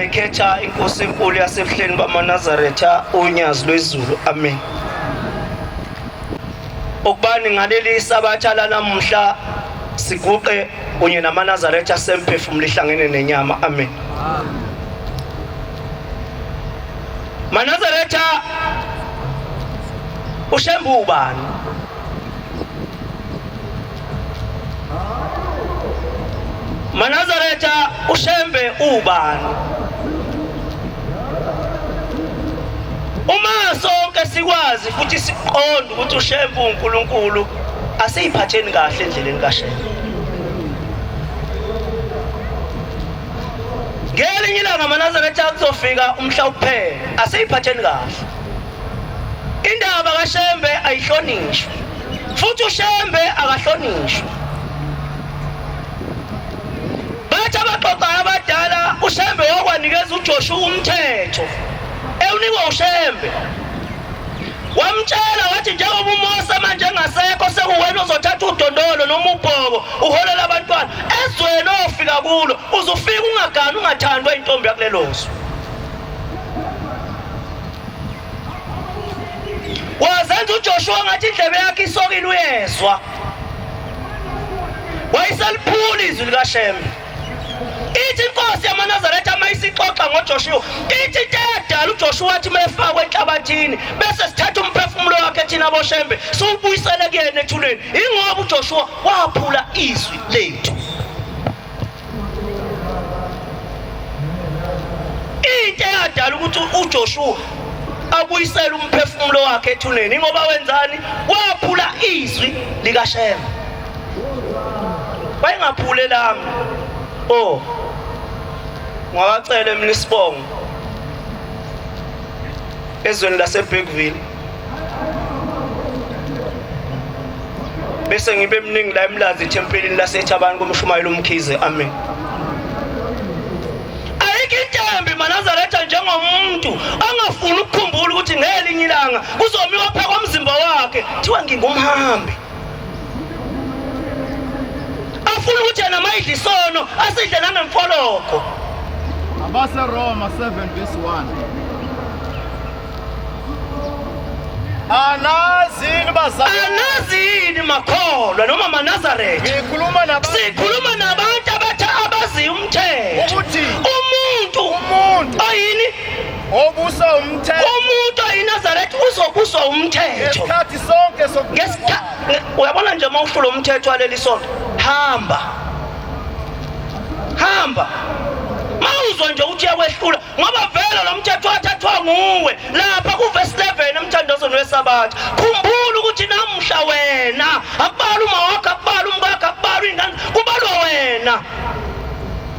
Ngiyayikhetha inkosi enkulu yasebuhleni bamaNazaretha uNyazi lwezulu. Amen. Ukubani ngaleli sabatha lanamuhla siguqe kunye namaNazaretha semphefumulo ihlangene nenyama. Amen. MaNazaretha uShembe ubani? MaNazaretha uShembe ubani? Uma sonke sikwazi futhi siqonda ukuthi uShembe uNkulunkulu, asiyiphatheni kahle endleleni kaShembe. Ngelinye ilanga amaNazaretha kuzofika umhla ukuphela, asiyiphatheni kahle. Indaba kaShembe ayihlonishwa futhi uShembe akahlonishwa. Bathi abaxoxayo abadala uShembe wakwanikeza uJoshua umthetho ewunikwa uShembe. Wamtshela wathi njengoba uMose manje engasekho sekuwena ozothatha udondolo noma ubhoko uholela abantwana ezweni ofika kulo uzofika ungagani ungathandwa intombi yakulelo zwe. Wazenza uJoshua ngathi indlebe yakhe isokile uyezwa. Wayeseliphula izwi likaShembe. Ithi inkosi yamaNazaretha uma isixoxa ngoJoshua, ithi into eyadala uJoshua wathi uma efakwe enhlabathini bese sithatha umphefumulo wakhe thina boShembe siwubuyisele kuyena ethuneni, ingoba uJoshua waphula izwi lethu. Into eyadala ukuthi uJoshua abuyisele umphefumulo wakhe ethuneni ngoba wenzani? Waphula izwi likaShembe. Wayengaphule lami. Oh. Ngwakacele mina isibongo ezweni laseBergville. Bese ngibe mningi la eMlazi ethempelini laseThabani kumshumayeli uMkhize. Amen. Ayikho intembi maNazaretha njengomuntu angafuni ukukhumbula ukuthi ngelinye ilanga kuzomiwa pha komzimba wakhe thiwa ngingumhambi. Afuna ukuthi yena mayidla isono asidle nangemfologo. AbaseRoma 7 verse 1. Anazi yini bazalwane? Anazi yini makholwa noma maNazaretha? Ngikhuluma nabantu. Sikhuluma nabantu abatha abaziyo umthetho. Ukuthi umuntu oyini obusa umthetho. Umuntu oyiNazaretha uzobuswa umthetho. Ngesikhathi sonke sokuphila. Uyabona nje uma uhlula umthetho waleli sonto, hamba. Hamba. Mawuzwa nje uthi uyakwehlula ngoba vele lo mthetho wathathwa nguwe lapha kuvesi 11 emthandazweni wesabatha. Khumbula ukuthi namuhla wena akubali uma wakho, akubali umkakho, akubali ingane, kubalwa wena.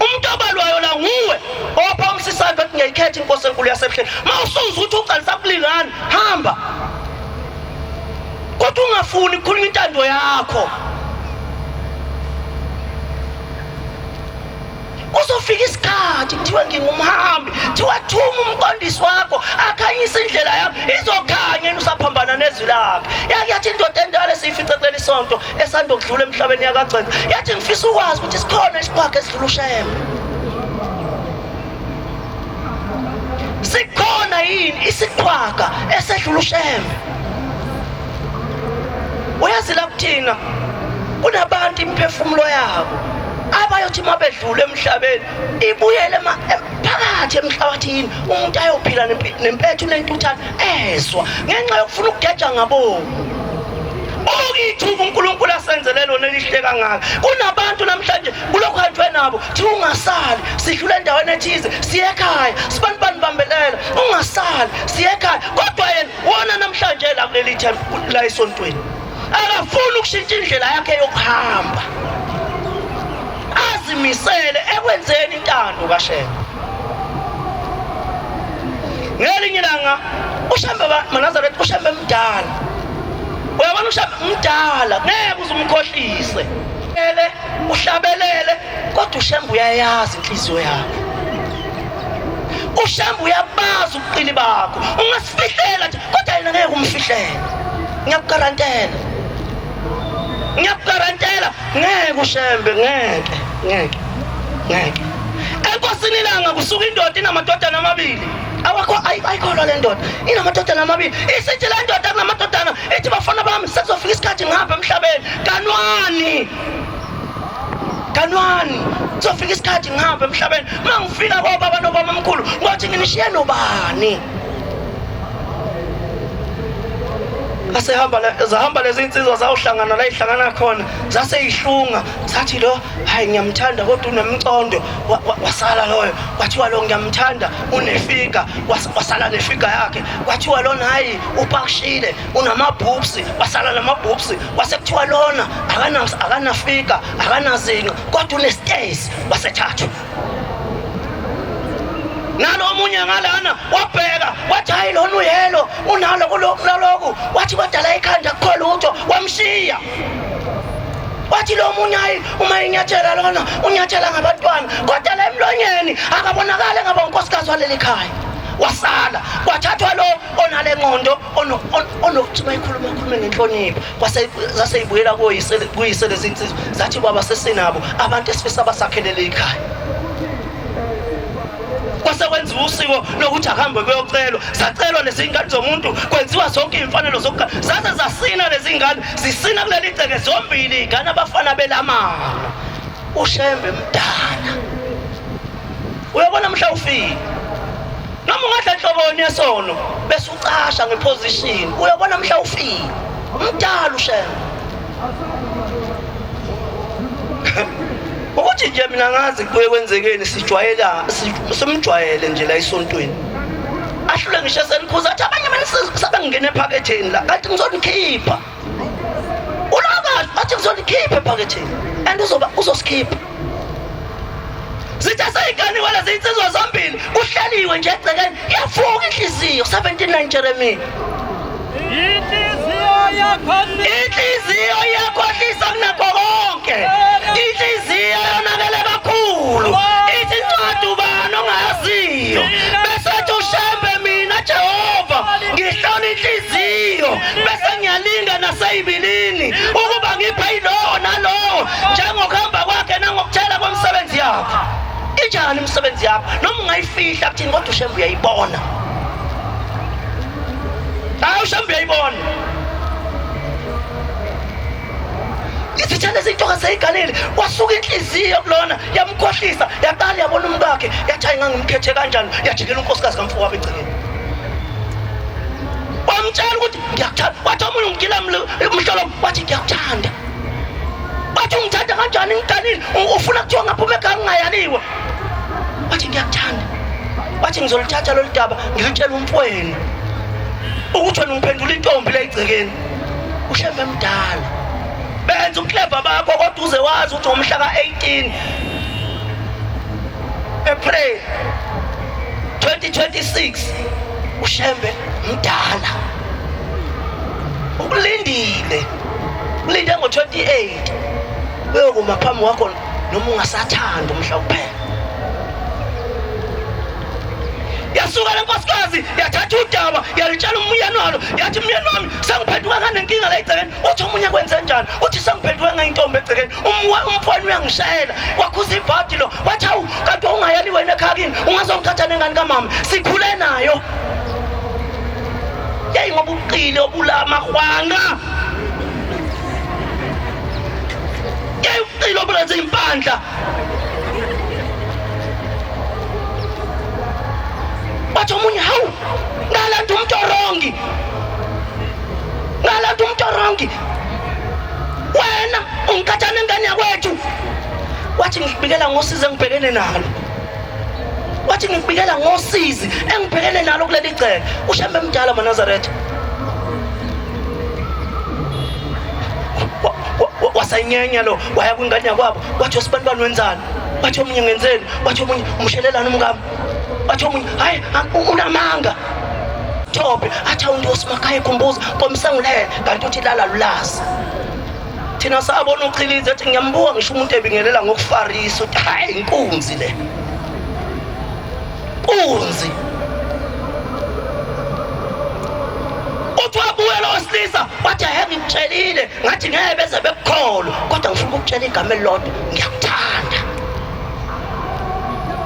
Umuntu obalwayo la nguwe opha umsisandla othi ngiyayikhetha inkosi enkulu yasebuhleni. Uma usuzwa ukuthi uqalisa kulingana, hamba. Kodwa ungafuni ukukhuluma intando yakho. Kuzofika isikhathi kuthiwe ngingumhambi, kuthiwa thuma umqondisi wakho akhanyise indlela yami, izokhanya yena usaphambana nezwi lakhe. Yake yathi indoda endala esiyifice kuleli sonto esanda kudlula emhlabeni yakagceka, yathi ngifisa ukwazi ukuthi sikhona isiqhwaga esidlula uShembe. Sikhona yini isiqhwaga esedlula uShembe? Uyazi la kuthina kunabantu imiphefumulo yabo abayothi uma bedlula emhlabeni ibuyele phakathi emhlabathini, umuntu ayophila nempethu nentuthane ezwa ngenxa yokufuna ukugeja ngabomu. Buka ithuba uNkulunkulu asenzele lona elihle kangaka. Kunabantu namhlanje kulokhu hanjwe nabo thiwa ungasali, sidlula endaweni ethize siye ekhaya, sibantu banibambelela, ungasali siye ekhaya. Kodwa yena wona namhlanje la kuleli thembu la esontweni akafuni ukushintsha indlela yakhe yokuhamba, azimisele ekwenzeni intando kaShembe. Ngelinye ilanga uShembe maNazaretha, uShembe mdala, uyabona uShembe mdala, ngeke uze umkhohlise, ele uhlabelele, kodwa uShembe uyayazi inhliziyo yakho. uShembe uyabazi ubuqili bakho, ungasifihlela nje kodwa yena ngeke umfihlele. Ngiyakugarantela, ngiyakugarantela, ngeke uShembe, ngeke, ngeke, ngeke. Enkosi Enkosini ilanga kusuka indoda inamadodana amabili. Awakho ayikholwa le ndoda. Inamadodana amabili. Isithi le ndoda kunamadodana ithi bafana bami sekuzofika isikhathi ngihambe emhlabeni. Kanwani. Kanwani. Kuzofika isikhathi ngihambe emhlabeni. Mangifika kobaba nobaba omkhulu ngothi nginishiye nobani? Asehamba zahamba lezi insizwa zawuhlangana la ihlangana khona zaseyihlunga sathi lo hayi ngiyamthanda kodwa unemcondo wasala loyo kwathiwa lo ngiyamthanda unefiga wasala nefiga yakhe kwathiwa lona hayi upakishile unamabhubsi wasala namabhubsi kwase kuthiwa lona akanafiga akanazinqa kodwa unestezi wasethathwa nalo omunye ngalana wabheka wathi hayi lona uyelo unalo kulokhu naloku wathi kodwa la ekhanda kukho lutho wamshiya wathi lo munye hayi uma inyathela lona unyathela ngabantwana kodwa la emlonyeni akabonakali ngaba unkosikazi waleli khaya wasala kwathathwa lo onale ngqondo onokuthi uma ikhuluma khulume ngenhlonipho kwase zaseyibuyela kuyise kuyise lezi insizwa zathi baba sesinabo abantu esifisa basakhelele ikhaya kwase kwenziwa usiko lokuthi akuhambe kuyocelwa zacelwa lezi ngane zomuntu kwenziwa zonke iy'mfanelo zokuqala zaze zasina lezi ngane zisina kuleli gceke zombili iy'ngane abafana belamana ushembe mdala uyabona mhla ufika noma ungadla nhloboni yesono bese ucasha ngeposition uyabona mhla ufika umdala ushembe ukuthi nje mina ngazi kubuye kwenzekeni sijwayela simjwayele nje la esontweni ahlule ngisho esenikhuza athi abanye sebengingena ephaketheni la kanti ngizonikhipha ulakazi athi ngizonikhipha ephaketheni and uzoba uzosikhipha zithe seyiganiwe lezi insizwa zombili kuhleliwe nje egcekeni yavuka inhliziyo 79 Jeremiah Inhliziyo iyakhohlisa kunakho konke. Inhliziyo yonakele kakhulu. Ithi incwadi ubani ongayaziyo. Bese ethi uShembe mina Jehova ngihlola inhliziyo bese ngiyalinga naseyibilini ukuba ngiphe yilowo nalowo njengokuhamba kwakhe nangokuthela kwemisebenzi yakhe. Injani imisebenzi yakho? Noma ungayifihla kuthini kodwa uShembe uyayibona. Hayi uShembe uyayibona. Izithelo ezintoka seyigalile kwasuka inhliziyo kulona yamkhohlisa yaqala yabona umkakhe yathi hayi ngangimkhethe kanjani yajikela unkosikazi kamfowabo egcekeni. Wamtshela ukuthi ngiyakuthanda wathi omunye ungigila umhlolo wathi ngiyakuthanda. Wathi ungithanda kanjani ngiganile ufuna kuthiwa ngaphuma ekhaya ngingayaliwe. Wathi ngiyakuthanda. Wathi ngizoluthatha lolu daba ngilutshela umfwenu ukuthi wena ungiphendula intombi la egcekeni. Ushembe mdala. Benza ukleva bakho kodwa uze wazi ukuthi ngomhla ka-18 April 2026 uShembe mdala. Ukulindile. Ulinde ngo-28 uyokuma phambi kwakho noma ungasathanda umhla kuphela yasuka le nkosikazi yathatha udaba yalitshela umyeni walo yathi myeni wami sengiphenduka nganenkinga la egcekeni uthi omunye kwenze njani uthi sengiphenduke ngayintombi egcekeni umfowenu uyangishayela wakhuza ibhadi lo wathi awu kanti ungayali wena ekhaya kini ungazongithatha nengane kamama sikhule nayo yeyi ngoba ubuqili obulamahwanga Ubuqili obulenza impandla. Wathi omunye hawu ngalanda umuntu orongi. Ngalanda umuntu orongi. Wena ungikhathana ingane yakwethu. Wathi ngikubikela ngosizi engibhekene nalo. Wathi ngikubikela ngosizi engibhekene nalo kuleli gceke. Ushembe mdala maNazaretha. Wasenyenya lo waya kwingane yakwabo wathi osibanibani wenzani wathi omunye ngenzeni wathi omunye umshelelani umkami wathi omunye hayi unamanga thophe athi awuntu osimakhaya ekhumbuza komsangulele kanti uthi lala lulazi thina sabona uchilize ethi ngiyambuka ngisho umuntu ebingelela ngokufarisa uthi hayi inkunzi le nkunzi uthi wabuya lo wesilisa wathi hhe ngikutshelile ngathi ngeke beze bekukholwa kodwa ngifuna ukukutshela igama elilodwa ngiyakuthanda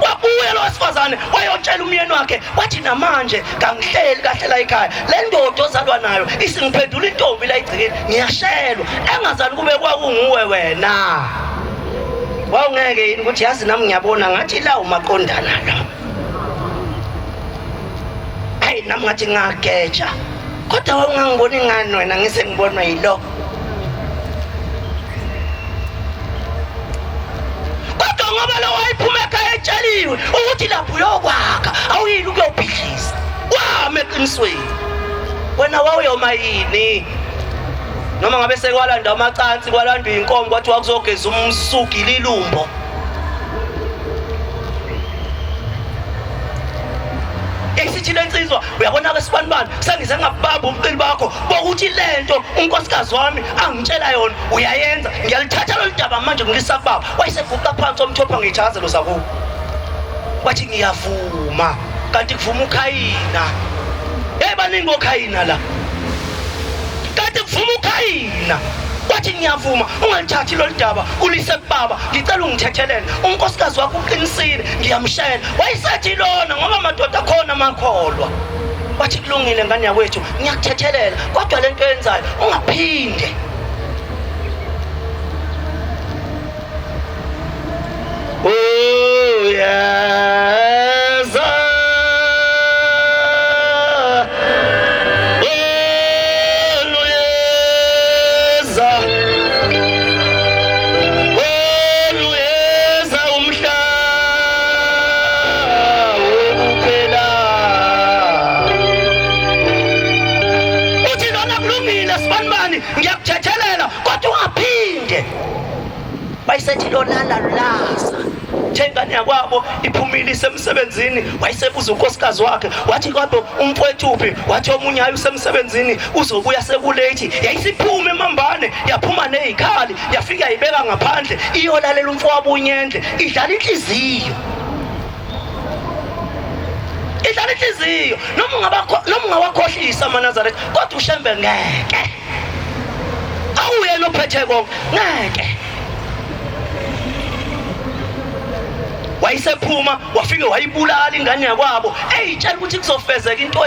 wabuya Wabuya lo wesifazane wayotshela umyeni wakhe wathi namanje kangihleli kahle la ekhaya. Le ndoda ozalwa nayo isingiphendula intombi la igcikile ngiyashelwa. Engazani kube kwakunguwe wena. Wawungeke yini ukuthi yazi nami ngiyabona ngathi la umaqondana lo. Hayi nami ngathi ngageja. Kodwa wawungangiboni ngani wena ngise ngibonwa yilo. Kodwa ngoba lo wayephuma ekhaya etsheliwe ukuthi lapho uyokwakha awuyini ukuyobhidliza. Wama eqinisweni. Wena wawuyoma yini? Noma ngabe sekwalanda amacansi kwalandwa inkomo kwathiwa kuzogeza umsuki lilumbo. Isithi lensizwa uyabona ke sibanibani sengize ngabamba ubuqili bakho bokuthi lento unkosikazi wami angitshela yona uyayenza ngiyalithatha lolu daba manje ngilisa kubaba wayeseguqa phansi omthopha ngiyithakazelo zakubo wathi ngiyavuma kanti kuvuma ukhayina hey baningi okhayina la kanti kuvuma ukhayina wathi ngiyavuma ungalithathi lolu daba ulise kubaba ngicela ungithethelele unkosikazi wakho uqinisile ngiyamshela wayesethi lona ngoba madoda khona makholwa wathi kulungile ngane yakwethu ngiyakuthethelela kodwa lento yenzayo ungaphinde Uyeza Uyeza Uyeza umhla wokuphela Uthi lona kulungile sibanibani ngiyakuthethelela kodwa ungaphinde Wayesethi lolala lulaza Uthe ingane yakwabo iphumile isemsebenzini wayesebuza unkosikazi wakhe wathi kodwa umfowethu uphi wathi omunye hayi usemsebenzini uzobuya sekulethi yayisiphuma emambane yaphuma nezikhali yafika yayibeka ngaphandle iyolalela umfowabo unyendle idlala inhliziyo idlala inhliziyo noma ungabakho noma ungawakhohlisa amaNazaretha kodwa uShembe ngeke awuyena ophethe konke ngeke wayesephuma wafike wayibulala ingane yakwabo eyitshela ukuthi kuzofezeka into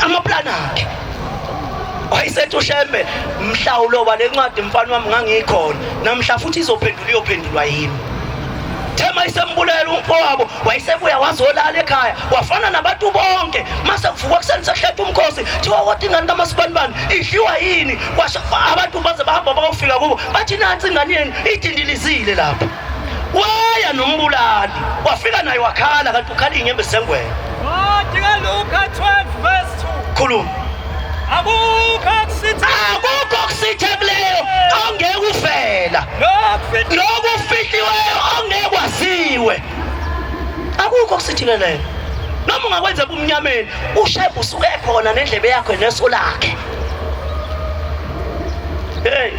amaplani akhe wayesethi ushembe mhla uloba le ncwadi mfana wami ngangikhona namhla futhi izophendula iyophendulwa yimi Thema isembulela umfowabo wayesebuya wazolala ekhaya wafana nabantu bonke mase kuvukwa kuseni sehletha umkhosi thiwa kodwa ingane kamasibanibani idliwa yini kwasha abantu baze bahamba bayofika kubo bathi nansi ingane yenu idindilizile lapha waya nombulali wafika naye wakhala kanti ukhala iy'nyembezi zengwenya Ncwadi kaLuka 12 verse 2. khuluma Akukho okusithe akukho okusithe kuleyo ongeke ufela nokufihliweyo ongeke kwaziwe akukho okusithileleyo noma ungakwenza ebumnyameni ushebe usuke khona nendlebe yakho neso lakhe hey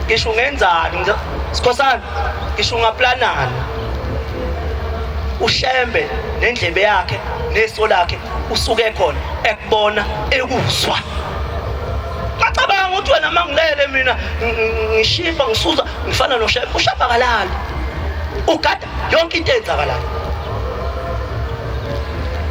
ngisho ungenzani sikhosana ngisho ungaplanani ushembe nendlebe yakhe neso lakhe usuke khona ekubona ekuzwa ngacabanga ukuthi wena mangilele mina ngishifa ngisuza ngifana noshembe ushembe akalali ugada yonke into eyenzakalayo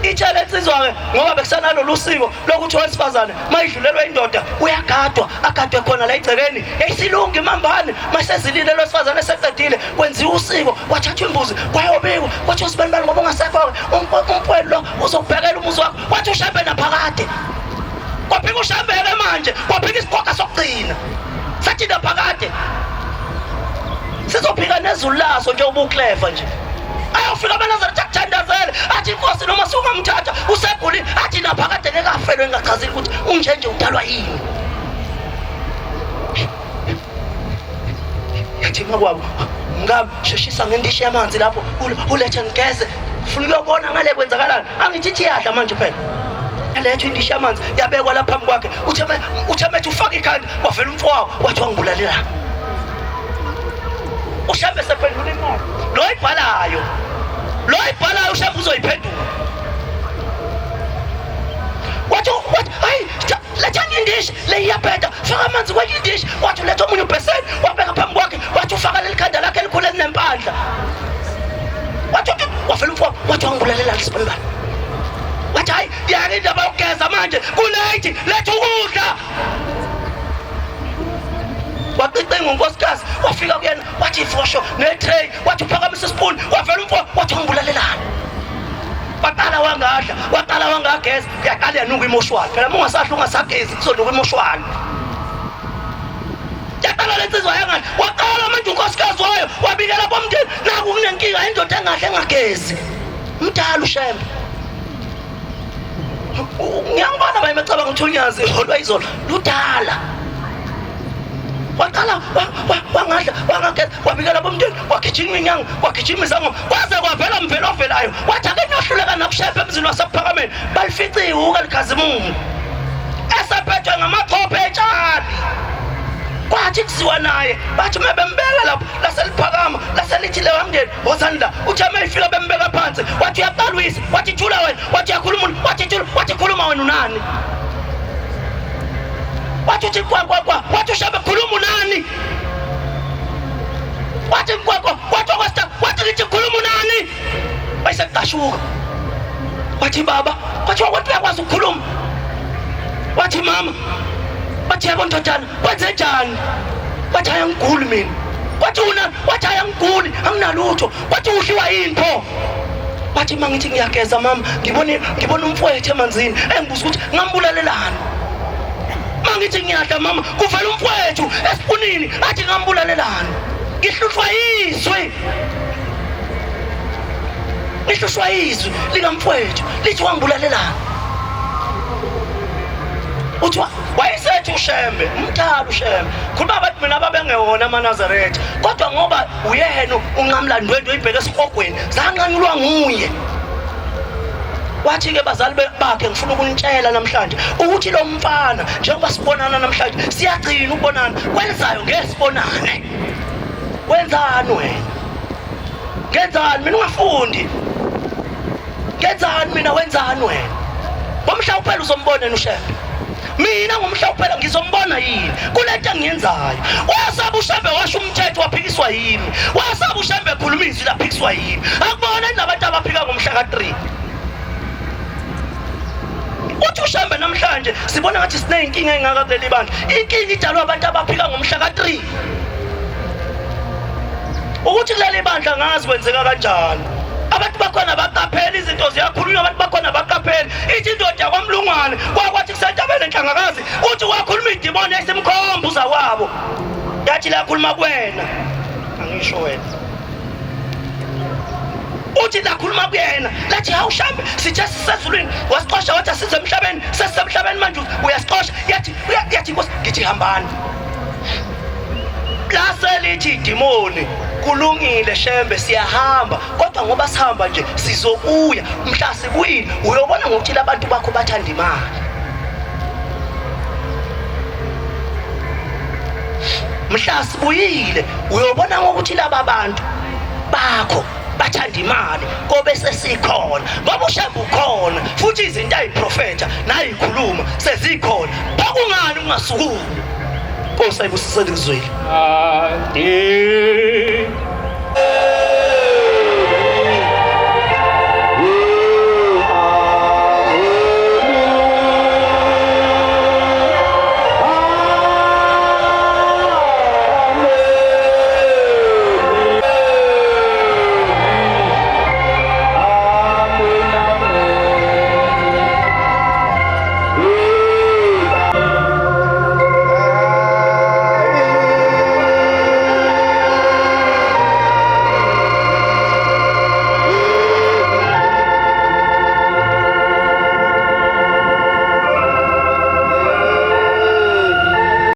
itshele insizwa-ke ngoba bekusanalolu siko lokuthi owesifazane mayidlulelwa indoda uyagadwa agadwe khona la egcekeni esilunga imambane masezilile lo wesifazane eseqedile kwenziwa usiko kwathathwa imbuzi kwayobikwa kwathiwa sibanibani ngoba ungasekho-ke umfowenu lo uzokubhekela umuzi wakho wathi ushembe naphakade kwaphika ushembeke manje kwaphika isiqoqa sokugcina sathi naphakade sizophika nezulu laso njengoba ukleva nje ayofika amanazareth akuthandazele athi inkosi noma sungamthatha usegulile athi naphakade ngeke afelwe engachazile ukuthi unjenje udalwa yini yathi makwabo mkami sheshisa ngendishi yamanzi lapho ulethe ngigeze funa ukuyobona ngale kwenzakalani angithi ithi iyadla manje phela yalethwa indishi yamanzi yabekwa lapha phambi kwakhe uthe methi ufaka ikhanda kwavela umfowabo wathi wangibulalela ushembe sephendula imali lo ibhalayo lo ibhalayo ushembe uzoyiphendula wathi wathi hayi lethani indishi le iyabheda faka amanzi kwenye indishi wathi uletha omunye ubheseni wabeka phambi kwakhe wathi ufaka leli khanda lakhe elikhulu elinempandla Wathi wavela umfowabo, wathi wangibulalela lesibonibani. Wathi hayi, yake indaba yokugeza manje kulate, letha ukudla. Waqiqinga unkosikazi, wafika kuyena wathi ifosho ne-tray, wathi uphakamisa isipuni, wavela umfowabo wathi wangibulalelani. Waqala wangadla, waqala wangageza, yaqala yanuka imoshwali. Phela uma ungasadla ungasagezi kuzonuka imoshwali. Yaqala le nsizwa yangadla, waqala manje unkosikazi wayo wabikela bomndeni, naku kunenkinga indoda engadla engagezi. Mdala uShembe. Ngiyangibona baye becabanga ukuthi unyazi holwa izolo ludala. Waqala wangadla wangageza wabikela bomndeni, wagijima inyanga, wagijima izangoma, kwaze kwavela mvelo ovelayo. Wathi ake niyohluleka nakuShembe emzini waseKuphakameni, balifice ihuka likhazimulo esephethwe ngamaxhophe etshani. Kwathi kuziwa naye, bathi uma bembeka lapho laseliphakama laselithi lewa mndeni wozani la. Uthe uma efika bembeka phansi, wathi uyaqala uyise, wathi thula wena, wathi uyakhuluma, wathi thula, wathi khuluma wena unani? Wathi uthi kwa kwa kwa, wathi uShembe khuluma unani? Wathi kwa kwa, wathi okwesithathu, wathi ngithi khuluma unani? Wayeseqashuka. Wathi baba, wathi wathi uyakwazi ukukhuluma. Wathi mama, wathi yebo ndodana, wenze njani? Wathi ayangiguli mina. Wathi una, wathi ayangiguli, anginalutho. Wathi udliwa yini pho? Wathi uma ngithi ngiyageza mama, ngibona umfowethu emanzini, engibuza ukuthi ngambulalelani. Uma ngithi ngiyadla mama, kuvela umfowethu esipunini athi ngambulalelani. Ngihlushwa yizwi. Ngihlushwa izwi likamfowethu lithi wangibulalelani. Uthi wayesethi uShembe, umdala uShembe. Khuluma abantu mina babengewona amaNazaretha, kodwa ngoba uyena unqamla ndwendwe ibheke esihogweni, zanqanyulwa nguye. Wathi-ke bazali bakhe, ngifuna ukunitshela namhlanje ukuthi lo mfana njengoba sibonana namhlanje siyagcina ukubonana, kwelizayo ngeke sibonane. Wenzani wena? Ngenzani mina ungafundi? Ngenzani mina, wenzani wena? Ngomhla uphela uzombona yena uShembe. Mina ngomhla uphela ngizombona yini kulento engiyenzayo? Wasaba uShembe, washo umthetho waphikiswa yimi. Wasaba uShembe ekhuluma izwi laphikiswa yimi. Akubona nabantu abaphika ngomhla ka-3. Uthi uShembe namhlanje sibona ngathi sineyinkinga engaka kuleli bandla. Inkinga idalwa abantu abaphika ngomhla ka-3. Ukuthi kuleli bandla ngazi kwenzeka kanjani. Abantu bakhona baqaphela izinto ziyakhulunywa, abantu bakhona baqaphela. Ithi indoda yakwamlungwane kwakwathi kusentabeni enhlangakazi, uthi wakhuluma idimoni yayisimkhomba uzakwabo. Yathi lakhuluma kuwena. Angisho wena. Uthi lakhuluma kuyena, lathi hawu Shembe, sithe sisezulwini, wasixosha wathi asize emhlabeni, sesisemhlabeni manje uyasixosha. Yathi yathi inkosi ngithi hambani. Lase lithi idimoni kulungile Shembe siyahamba, kodwa ngoba sihamba nje sizobuya, mhla sibuyile uyobona ngokuthi labantu bakho bathanda imali. Mhla sibuyile uyobona ngokuthi laba bantu bakho bathanda imali, kobe sesikhona ngoba uShembe ukhona futhi izinto ayiprofetha nayikhuluma sezikhona. Pho kungani ungasukumi? Nkosi ayibusisele kuzwile. Andi.